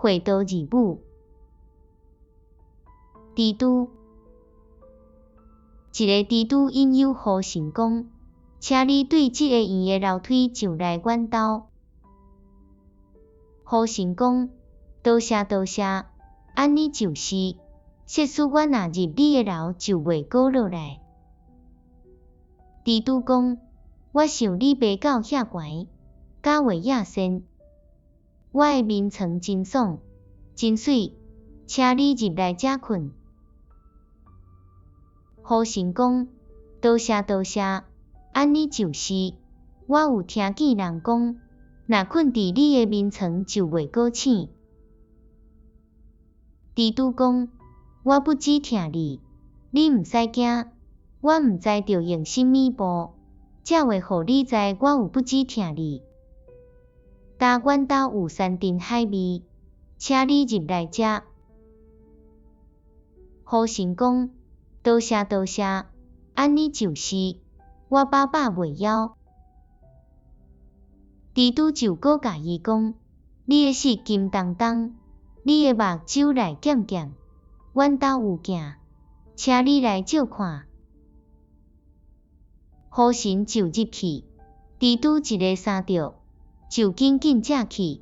會道二母。蜘蛛，一個蜘蛛引誘河神講：請你對這个院的樓梯上來阮兜。河神講：多謝多謝，按呢就是，設使阮若入你的樓就袂閣落來。蜘蛛講：我想你爬到遐懸，敢會野鉎。我的眠床真爽，真媠，請你入來遮睏。河神講：多謝多謝，按呢就是，我有聽見人講，若睏佇你的眠床就袂閣醒。蜘蛛講：我不止疼你，你毋使驚，我毋知著用啥物步，才會予你知我有不止疼你。今阮兜有山珍海味，請你入來食。河神講：多謝多謝，按呢就是，我飽飽袂枵。蜘蛛就閣共伊講：你的舌金當當，你的目睭來劍劍，阮兜有鏡，請你來照看。河神就入去，蜘蛛一个相著，就緊緊食去。